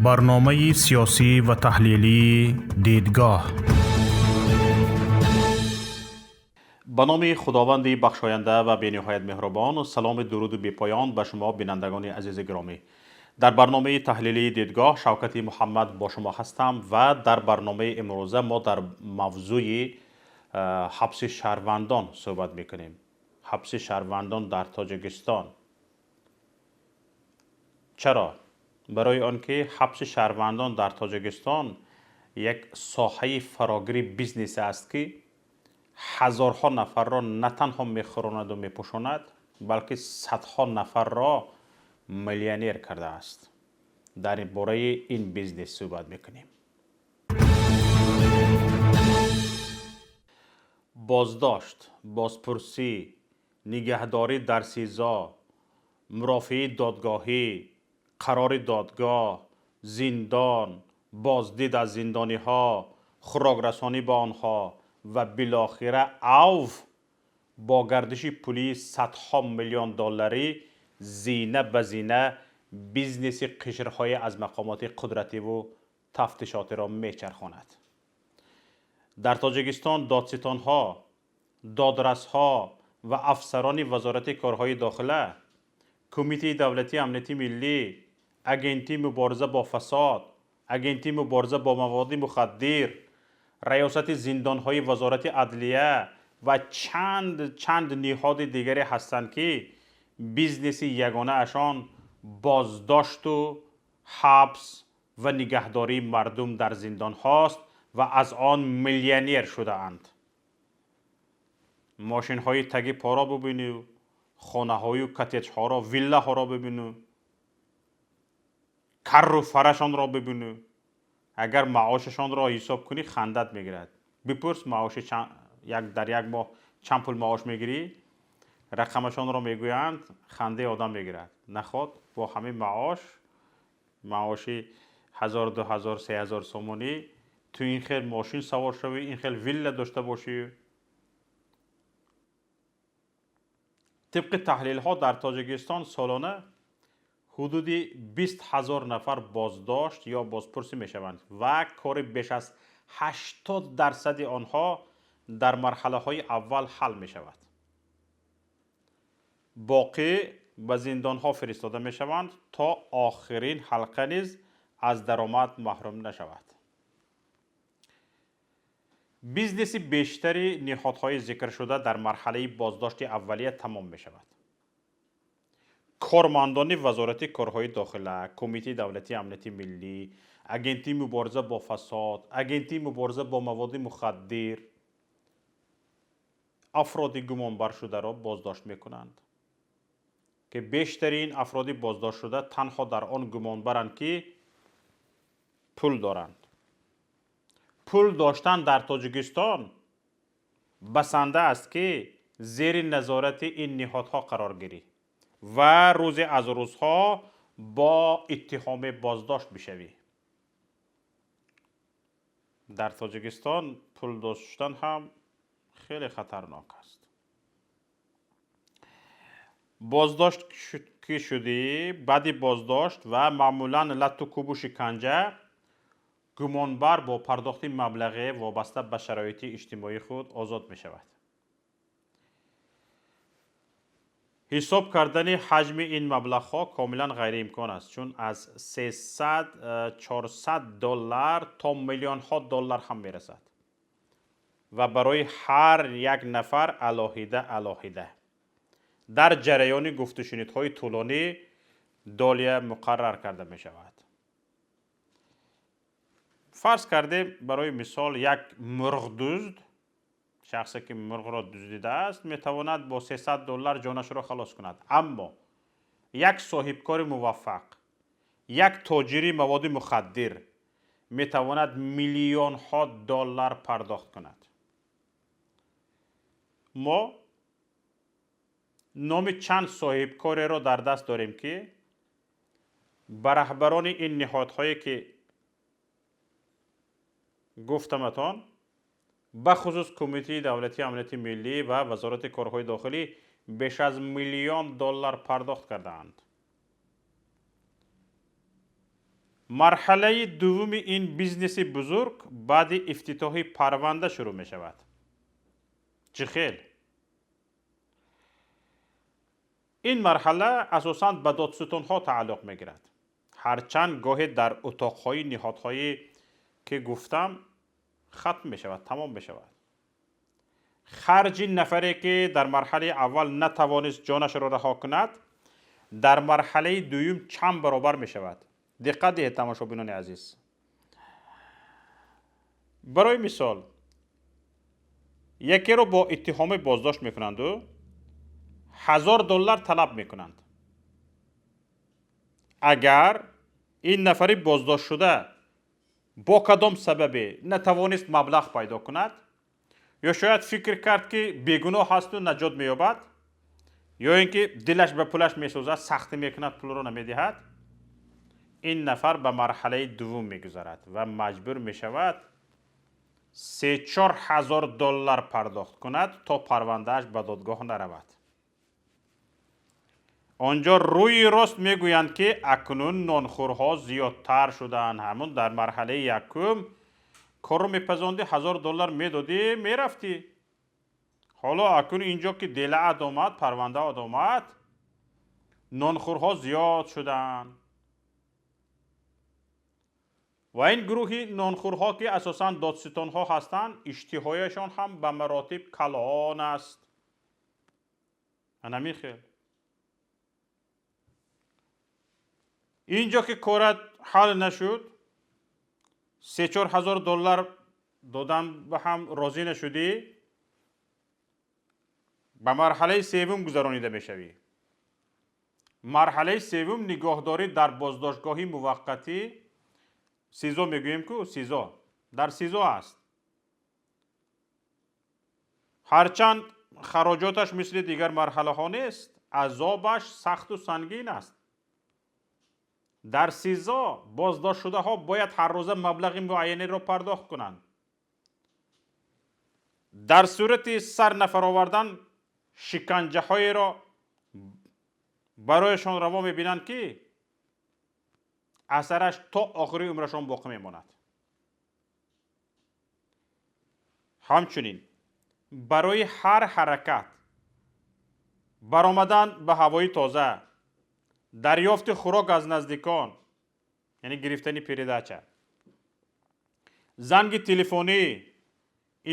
Барномаи сиёсӣ ва таҳлилии «Дидгоҳ». Ба номи Худованди бахшоянда ва бениҳоят меҳрубон, саломи дуруду бепоён ба шумо, бинандагони азизи гиромӣ. Дар барномаи таҳлилии «Дидгоҳ» Шавкати Муҳаммад бо шумо ҳастам ва дар барномаи имрӯза мо дар мавзӯи ҳабси шаҳрвандон суҳбат мекунем. Ҳабси шаҳрвандон дар Тоҷикистон. Чаро? Барои он ки ҳабси шаҳрвандон дар Тоҷикистон як соҳаи фарогири бизнесе аст, ки ҳазорҳо нафарро на танҳо мехӯронаду мепӯшонад, балки садҳо нафарро миллионер кардааст. Дар бораи ин бизнес суҳбат мекунем. Боздошт, бозпурсӣ, нигаҳдорӣ дар СИЗО, мурофиаи додгоҳӣ, қарори додгоҳ, зиндон, боздид аз зиндониҳо, хӯрокрасонӣ ба онҳо ва билохира авф бо гардиши пулии садҳо миллион долларӣ зина ба зина бизнеси қишрҳое аз мақомоти қудративу тафтишотиро мечархонад. Дар Тоҷикистон додситонҳо, додрасҳо ва афсарони Вазорати корҳои дохила, Кумитаи давлатии амнияти миллӣ, Агентии мубориза бо фасод, Агентии мубориза бо маводи мухаддир, Раёсати зиндонҳои Вазорати адлия ва чанд чанд ниҳоди дигаре ҳастанд, ки бизнеси ягонаашон боздошту ҳабс ва нигаҳдории мардум дар зиндонҳост ва аз он миллионер шудаанд. Мошинҳои таги поро бубиню, хонаҳою коттеҷҳоро, виллаҳоро бибиню, карру фарашонро бибиню. Агар маошашонро ҳисоб кунӣ, хандат мегирад. Бипурс, маоши як дар як моҳ чанд пул маош мегирӣ, рақамашонро мегӯянд, хандаи одам мегирад. Наход бо ҳамин маош, маоши 1000, 2000, 3000 сомонӣ, ту ин хел мошин савор шавӣ, ин хел вилла дошта бошӣ. Тибқи таҳлилҳо, дар Тоҷикистон солона ҳудуди 20 000 нафар боздошт ё бозпурсӣ мешаванд ва кори беш аз 80 дарсади онҳо дар марҳалаҳои аввал ҳал мешавад. Боқӣ ба зиндонҳо фиристода мешаванд, то охирин ҳалқа низ аз даромад маҳрум нашавад. Бизнеси бештари ниҳодҳои зикршуда дар марҳалаи боздошти аввалия тамом мешавад. Кормандони Вазорати корҳои дохила, Кумитаи давлатии амнияти миллӣ, Агентии мубориза бо фасод, Агентии мубориза бо маводи мухаддир афроди гумонбаршударо боздошт мекунанд, ки бештари ин афроди боздоштшуда танҳо дар он гумонбаранд, ки пул доранд. Пул доштан дар Тоҷикистон басанда аст, ки зери назорати ин ниҳодҳо қарор гирӣ ва рӯзе аз рӯзҳо бо иттиҳоме боздошт бишавӣ. Дар Тоҷикистон пул доштан ҳам хеле хатарнок аст. Боздошт ки шудӣ, баъди боздошт ва маъмулан латту кӯбу шиканҷа, гумонбар бо пардохти маблағе вобаста ба шароити иҷтимоии худ озод мешавад. Ҳисоб кардани ҳаҷми ин маблағҳо комилан ғайриимкон аст, чун аз 300, 400 доллар то миллионҳо доллар ҳам мерасад ва барои ҳар як нафар алоҳида алоҳида дар ҷараёни гуфтушунидҳои тӯлонӣ долия муқаррар карда мешавад. Фарз кардем, барои мисол, як мурғдузд, шахсе ки мурғро дуздидааст, метавонад бо 300 доллар ҷонашро халос кунад, аммо як соҳибкори муваффақ, як тоҷири маводи мухаддир метавонад миллионҳо доллар пардохт кунад. Мо номи чанд соҳибкореро дар даст дорем, ки ба раҳбарони ин ниҳодҳое, ки гуфтаматон, бахусус Кумитаи давлатии амнияти миллӣ ва Вазорати корҳои дохилӣ, беш аз миллион доллар пардохт кардаанд. Марҳалаи дуввуми ин бизнеси бузург баъди ифтитоҳи парванда шурӯъ мешавад. Чӣ хел? Ин марҳала асосан ба додситонҳо тааллуқ мегирад. Ҳарчанд гоҳе дар утоқҳои ниҳодҳое ки гуфтам хатм мешавад, тамом мешавад. Харҷи нафаре ки дар марҳалаи аввал натавонист ҷонашро раҳо кунад, дар марҳалаи дуюм чанд баробар мешавад. Диққат диҳед, тамошобинони азиз. Барои мисол, якеро бо иттиҳоме боздошт мекунанду $1000 талаб мекунанд. Агар ин нафари боздоштшуда бо кадом сабабе натавонист маблағ пайдо кунад, ё шояд фикр кард, ки бегуноҳ ҳасту наҷот меёбад, ё ин ки дилаш ба пулаш месӯзад, сахтӣ мекунад, пулро намедиҳад, ин нафар ба марҳалаи дуввум мегузарад ва маҷбур мешавад $3-4 ҳазор пардохт кунад, то парвандааш ба додгоҳ наравад. Он ҷо рӯи рост мегӯянд, ки акнун нонхӯрҳо зиёдтар шудаанд. Ҳамун дар марҳалаи якум корро мепазондӣ, $1000 медодӣ, мерафтӣ. Ҳоло акнун инҷо ки делаат омад, парвандаат омад, нонхӯрҳо зиёд шудаанд. Ва ин гурӯҳи нонхӯрҳо, ки асосан додситонҳо ҳастанд, иштиҳояшон ҳам ба маротиб калон аст. Анамин хел. Инҷо ки корат ҳал нашуд, $3-4 ҳазор додан ба ҳам розӣ нашудӣ, ба марҳалаи севум гузаронида мешавӣ. Марҳалаи севум нигоҳдорӣ дар боздоштгоҳи муваққатӣ, СИЗО мегӯем ку, СИЗО. Дар СИЗО аст. Ҳарчанд хароҷоташ мисли дигар марҳалаҳо нест, азобаш сахту сангин аст. Дар СИЗО боздоштшудаҳо бояд ҳаррӯза маблағи муайянеро пардохт кунанд. Дар сурати сар нафаровардан шиканҷаҳоеро барояшон раво мебинанд, ки асараш то охири умрашон боқӣ мемонад. Ҳамчунин барои ҳар ҳаракат, баромадан ба ҳавои тоза, дарёфти хӯрок аз наздикон, яъне гирифтани передача, занги телефонӣ,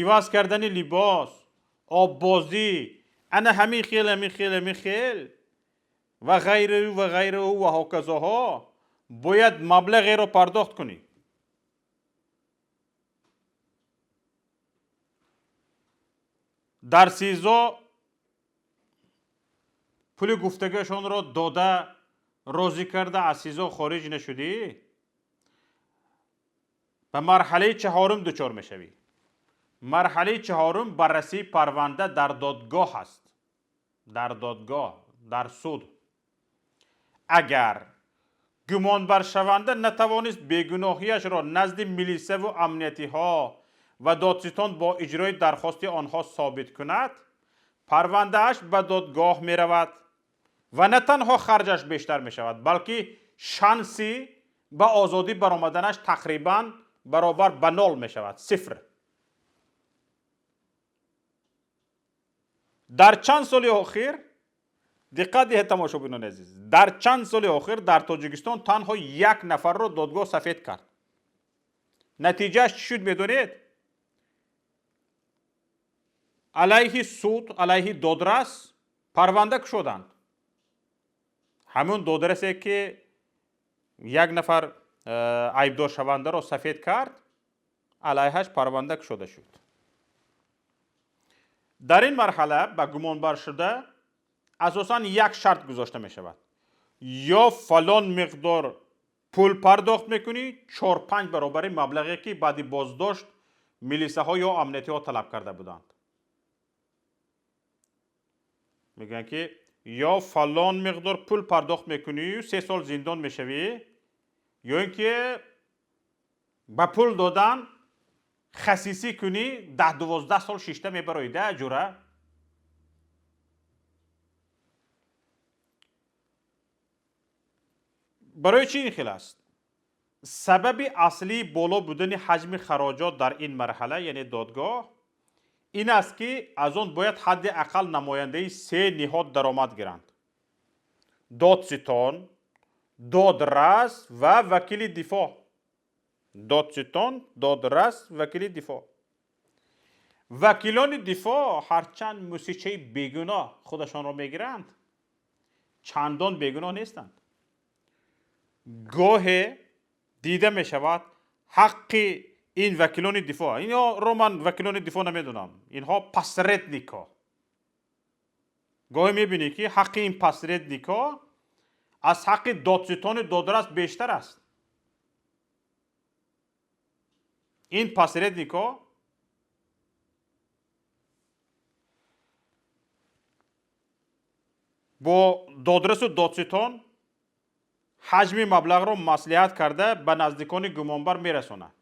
иваз кардани либос, оббозӣ, ана ҳамин хел, ҳамин хел, ҳамин хел ва ғайраю ва ғайраю ва ҳоказоҳо бояд маблағеро пардохт кунӣ. Дар СИЗО пули гуфтагиашонро дода, розӣ карда аз СИЗО хориҷ нашудӣ, ба марҳалаи чаҳорум дучор мешавӣ. Марҳалаи чаҳорум баррасии парванда дар додгоҳ аст. Дар додгоҳ, дар суд. Агар гумонбаршаванда натавонист бегуноҳиашро назди милисаву амниятиҳо ва додситон бо иҷрои дархости онҳо собит кунад, парвандааш ба додгоҳ меравад ва на танҳо харҷаш бештар мешавад, балки шанси ба озодӣ баромаданаш тақрибан баробар ба нол мешавад, сифр. Дар чанд соли охир, диққат диҳед, тамошобинони азиз, дар чанд соли охир дар Тоҷикистон танҳо як нафарро додгоҳ сафед кард. Натиҷааш чӣ шуд, медонед? Алайҳи суд, алайҳи додрас парванда кушоданд. Ҳамун додрасе ки як нафар айбдоршавандаро сафед кард, алайҳаш парванда кушода шуд. Дар ин марҳала ба гумонбаршуда асосан як шарт гузошта мешавад: ё фалон миқдор пул пардохт мекунӣ, 4-5 баробари маблағе ки баъди боздошт милисаҳо ё амниятиҳо талаб карда буданд. Мегӯянд, ки ё фалон миқдор пул пардохт мекунӣ, 3 сол зиндон мешавӣ, ё ин ки ба пул додан хасисӣ кунӣ, 10-12 сол шишта мебароӣ да ҷура. Барои чӣ ин хел аст? Сабаби аслии боло будани ҳаҷми хароҷот дар ин марҳала, яъне додгоҳ, ин аст, ки аз он бояд ҳадди ақал намояндаи се ниҳод даромад гиранд: додситон, додрас ва вакили дифоъ. Додситон, додрас, вакили дифоъ. Вакилони дифоъ ҳарчанд мусичаи бегуноҳ худашонро мегиранд, чандон бегуноҳ нестанд. Гоҳе дида мешавад ҳаққи ин вакилони дифоъ, инҳоро ман вакилони дифоъ намедонам, инҳо посредникҳо. Гоҳе мебинӣ, ки ҳаққи ин посредникҳо аз ҳаққи додситони додрас бештар аст. Ин посредникҳо бо додрасу додситон ҳаҷми маблағро маслиҳат карда ба наздикони гумонбар мерасонад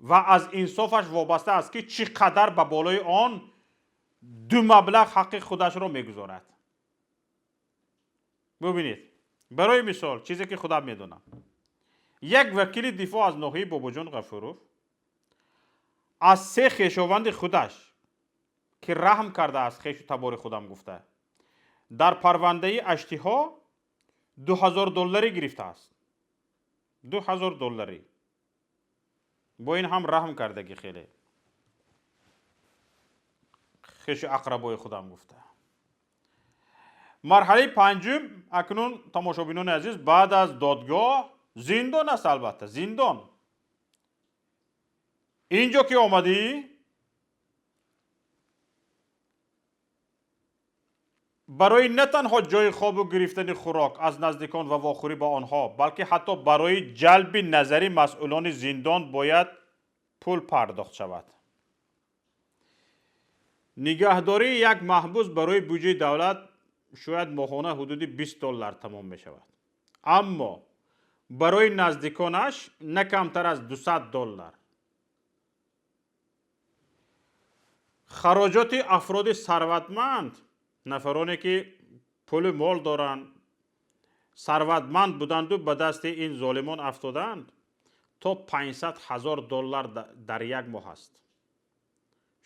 ва аз инсофаш вобаста аст, ки чӣ қадар ба болои он ду маблағ ҳаққи худашро мегузорад. Бубинед, барои мисол, чизе ки худам медонам, як вакили дифоъ аз ноҳияи Бобоҷон Ғафуров аз се хешованди худаш, ки раҳм карда аз хешу табори худам гуфта, дар парвандаи аштиҳо 2000 долларӣ гирифтааст. 2000 долларӣ. Бо ин ҳам раҳм кардагӣ хеле хешу ақрабои худам гуфта. Марҳалаи панҷум, акнун, тамошобинони азиз, баъд аз додгоҳ зиндон аст, албатта зиндон. Инҷо ки омадӣ, барои на танҳо ҷои хобу гирифтани хӯрок аз наздикон ва вохӯрӣ ба онҳо, балки ҳатто барои ҷалби назари масъулони зиндон бояд пул пардохт шавад. Нигаҳдории як маҳбус барои буҷаи давлат шояд моҳона ҳудуди 20 доллар тамом мешавад, аммо барои наздиконаш на камтар аз 200 доллар. Хароҷоти афроди сарватманд, нафароне ки пулу мол доранд, сарватманд буданду ба дасти ин золимон афтоданд, то 500 ҳазор доллар дар як моҳ аст.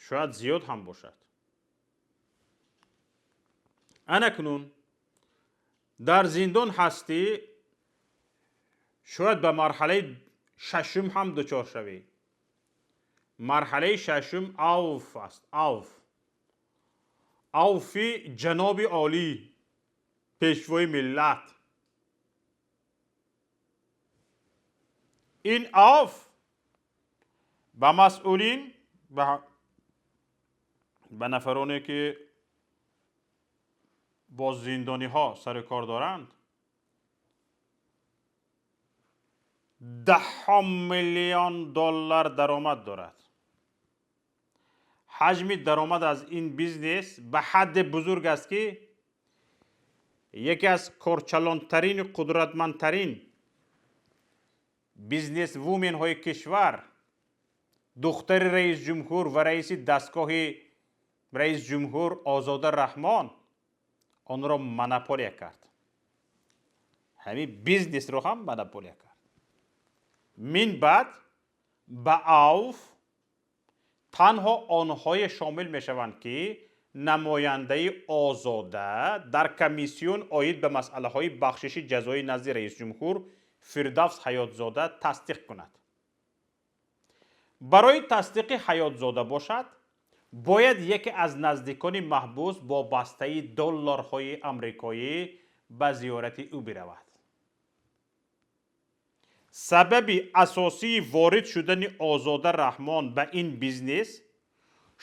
Шояд зиёд ҳам бошад. Анакнун дар зиндон ҳастӣ, шояд ба марҳалаи шашум ҳам дучор шавӣ. Марҳалаи шашум авф аст. Авф, авфи ҷаноби олӣ, пешвои миллат. Ин авф ба масъулин, ба нафароне ки бо зиндониҳо сару кор доранд, даҳҳо миллион доллар даромад дорад. Ҳаҷми даромад аз ин бизнес ба ҳадде бузург аст, ки яке аз корчалонтарину қудратмандтарин бизнесвуменҳои кишвар, духтари раисҷумҳур ва раиси дастгоҳи раисҷумҳур Озода Раҳмон, онро монополия кард. Ҳамин бизнесро ҳам монополия кард. Мин баъд ба авф танҳо онҳое шомил мешаванд, ки намояндаи Озода дар комиссион оид ба масъалаҳои бахшиши ҷазои назди раисҷумҳур Фирдавс Ҳаётзода тасдиқ кунад. Барои тасдиқи Ҳаётзода бошад, бояд яке аз наздикони маҳбус бо бастаи долларҳои амрикоӣ ба зиёрати ӯ биравад. Сабаби асосии ворид шудани Озода Раҳмон ба ин бизнес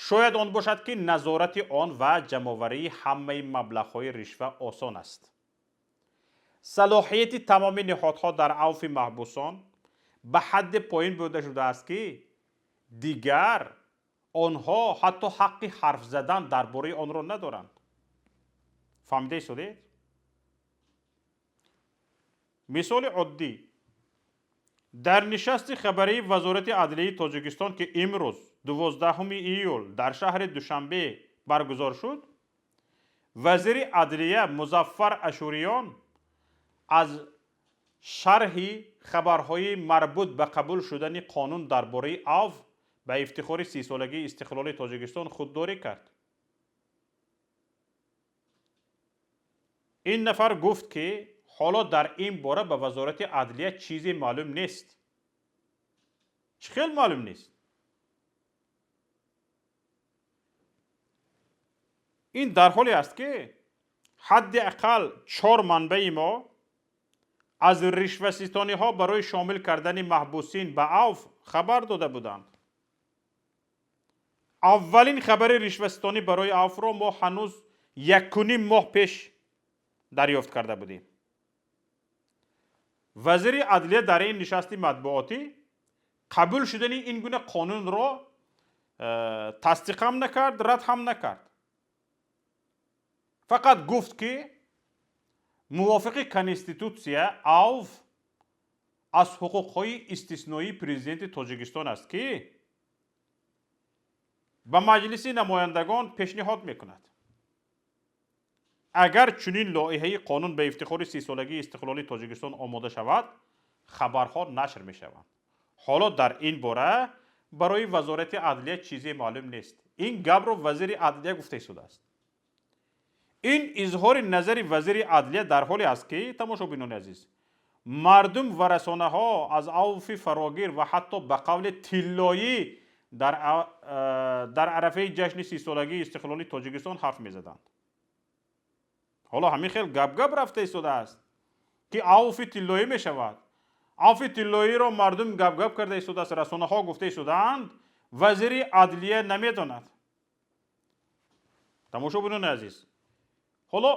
шояд он бошад, ки назорати он ва ҷамъоварии ҳамаи маблағҳои ришва осон аст. Салоҳияти тамоми ниҳодҳо дар авфи маҳбусон ба ҳадде поин бурда шудааст, ки дигар онҳо ҳатто ҳаққи ҳарф задан дар бораи онро надоранд. Фаҳмида истодед? Мисоли оддӣ: дар нишасти хабарии Вазорати адлияи Тоҷикистон, ки имрӯз 12 июл дар шаҳри Душанбе баргузор шуд, вазири адлия Музаффар Ашуриён аз шарҳи Хабарҳои марбут ба қабул шудани қонун дар бораи авф ба ифтихори 30-солагии истиқлоли Тоҷикистон худдорӣ кард. Ин нафар гуфт, ки ҳоло дар ин бора ба Вазорати адлия чизе маълум нест. Чӣ хел маълум нест? Ин дар ҳоле аст, ки ҳадди ақал 4 манбаи мо аз ришваситониҳо барои шомил кардани маҳбусин ба авф хабар дода буданд. Аввалин хабари ришваситонӣ барои авфро мо ҳанӯз 1.5 моҳ пеш дарёфт карда будем. Вазири адлия дар ин нишасти матбуотӣ қабул шудани ин гуна қонунро тасдиқ ҳам накард, рад ҳам накард. Фақат гуфт, ки мувофиқи конститутсия авф аз ҳуқуқҳои истисноии президенти Тоҷикистон аст, ки ба Маҷлиси намояндагон пешниҳод мекунад. Агар чунин лоиҳаи қонун ба ифтихори 30-солагии истиқлоли Тоҷикистон омода шавад, хабарҳо нашр мешаванд. Ҳоло дар ин бора барои Вазорати адлия чизе маълум нест. Ин гапро вазири адлия гуфта истодааст. Ин изҳори назари вазири адлия дар ҳоле аст, ки, тамошобинони азиз, мардум ва расонаҳо аз авфи фарогир ва ҳатто ба қавли тиллоӣ дар арафаи ҷашни 30-солагии истиқлоли Тоҷикистон ҳарф мезаданд. Ҳоло ҳамин хел гап-гап рафта истодааст, ки авфи тиллоӣ мешавад. Авфи тиллоиро мардум гап-гап карда истодааст, расонаҳо гуфта истодаанд, вазири адлия намедонад. Тамошобинони азиз, ҳоло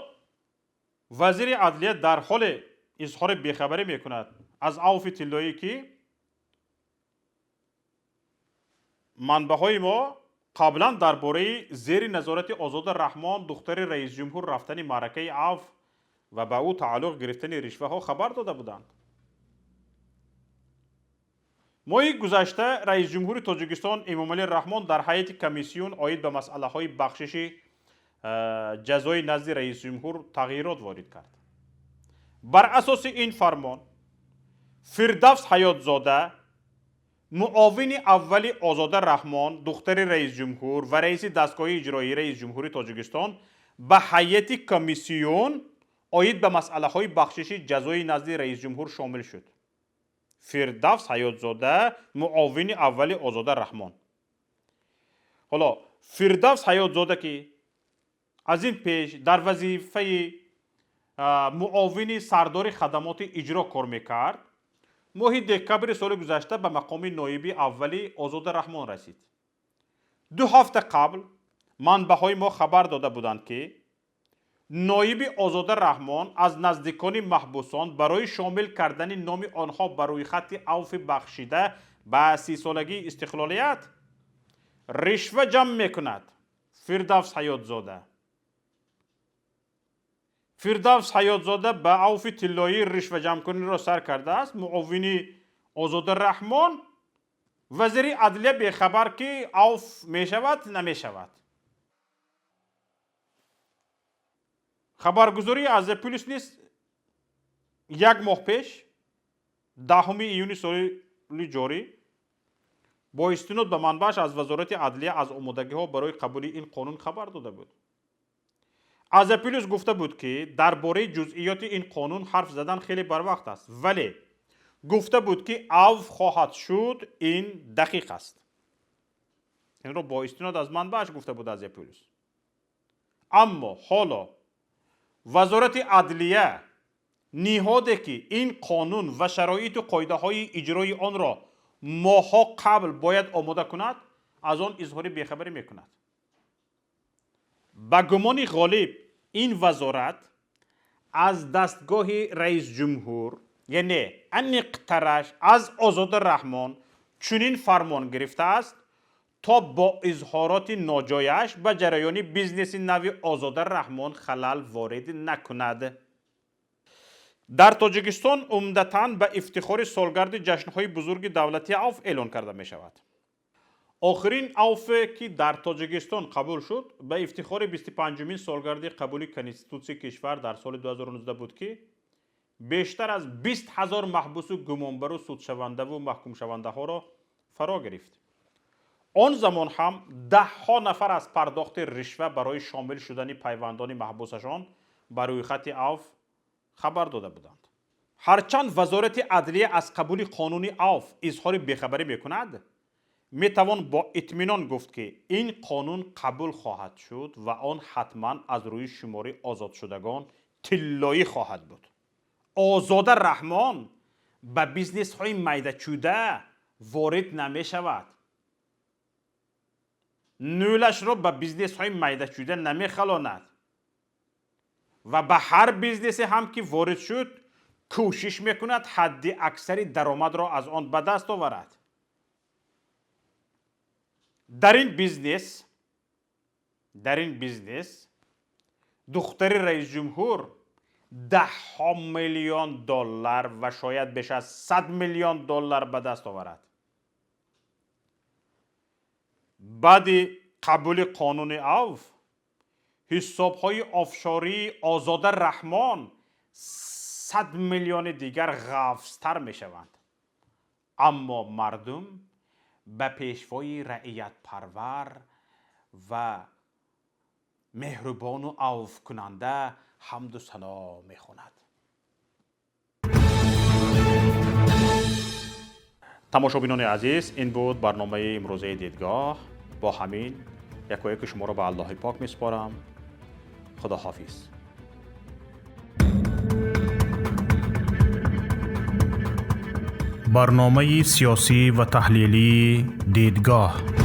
вазири адлия дар ҳоле изҳори бехабарӣ мекунад аз авфи тиллоӣ, ки манбаъҳои мо қаблан дар бораи зери назорати Озода Раҳмон, духтари раисҷумҳур, рафтани маъракаи авф ва ба ӯ тааллуқ гирифтани ришваҳо хабар дода буданд. Моҳи гузашта раисҷумҳури Тоҷикистон Эмомалӣ Раҳмон дар ҳайати комиссиюн оид ба масъалаҳои бахшиши ҷазои назди раисҷумҳур тағйирот ворид кард. Бар асоси ин фармон Фирдавс Ҳаётзода, муовини аввали Озода Раҳмон, духтари раисҷумҳур ва раиси дастгоҳи иҷроии раисҷумҳури Тоҷикистон, ба ҳайати комиссиюн оид ба масъалаҳои бахшиши ҷазои назди раисҷумҳур шомил шуд. Фирдавс Ҳаётзода, муовини аввали Озода Раҳмон. Ҳоло Фирдавс Ҳаётзода, ки аз ин пеш дар вазифаи муовини сардори хадамоти иҷро кор мекард, моҳи декабри соли гузашта ба мақоми ноиби аввали Озода Раҳмон расид. 2 ҳафта қабл манбаъҳои мо хабар дода буданд, ки ноиби Озода Раҳмон аз наздикони маҳбусон барои шомил кардани номи онҳо ба рӯйхати авфи бахшида ба 30-солагии истиқлолият ришва ҷамъ мекунад. Фирдавс Ҳаётзода. Фирдавс Ҳаётзода ба авфи тиллоӣ ришваҷамъкуниро сар кардааст. Муовини Озода Раҳмон, вазири адлия бехабар, ки авф мешавад, намешавад. Хабаргузории Азия Плюс низ 1 моҳ пеш, 10 июни соли ҷорӣ, бо истинод ба манбаъш аз Вазорати адлия аз омодагиҳо барои қабули ин қонун хабар дода буд. Азия Плюс гуфта буд, ки дар бораи ҷузъиёти ин қонун ҳарф задан хеле барвақт аст, вале гуфта буд, ки авф хоҳад шуд, ин дақиқ аст. Инро бо истинод аз манбаъш гуфта буд Азия Плюс. Аммо ҳоло Вазорати адлия, ниҳоде ки ин қонун ва шароиту қоидаҳои иҷрои онро моҳҳо қабл бояд омода кунад, аз он изҳори бехабарӣ мекунад. Ба гумони ғолиб ин вазорат аз дастгоҳи раисҷумҳур, яъне аниқтараш аз Озода Раҳмон, чунин фармон гирифтааст, то бо изҳороти ноҷояш ба ҷараёни бизнеси нави Озода Раҳмон халал ворид накунад. Дар Тоҷикистон умдатан ба ифтихори солгарди ҷашнҳои бузурги давлатӣ авф эълон карда мешавад. Охирин авфе, ки дар Тоҷикистон қабул шуд, ба ифтихори 25-умин солгарди қабули конститутсияи кишвар дар соли 2019 буд, ки Бештар аз 20 ҳазор маҳбусу гумонбару судшавандаву маҳкумшавандаҳоро фаро гирифт. Он замон ҳам даҳҳо нафар аз пардохти ришва барои шомил шудани пайвандони маҳбусашон ба рӯйхати авф хабар дода буданд. Ҳарчанд Вазорати адлия аз қабули қонуни авф изҳори бехабарӣ мекунад, метавон бо итминон гуфт, ки ин қонун қабул хоҳад шуд ва он ҳатман аз рӯи шумори озодшудагон тиллоӣ хоҳад буд. Озода Раҳмон ба бизнесҳои майдачӯда ворид намешавад, нӯлашро ба бизнесҳои майдачӯда намехалонад ва ба ҳар бизнесе ҳам ки ворид шуд, кӯшиш мекунад ҳадди аксари даромадро аз он ба даст оварад. Дар ин бизнес духтари раисҷумҳур даҳҳо миллион доллар ва шояд беш аз 100 миллион доллар ба даст оварад. Баъди қабули қонуни авф ҳисобҳои офшории Озода Раҳмон 100 миллиони дигар ғафзтар мешаванд. Аммо мардум ба пешвои раиятпарвар ва меҳрубону авфкунанда ҳамду сано мехонад. Тамошобинони азиз, ин буд барномаи имрӯзаи «Дидгоҳ». Бо ҳамин якояки шуморо ба Аллоҳи пок месупорам. Худоҳофиз. Барномаи сиёсӣ ва таҳлилии «Дидгоҳ».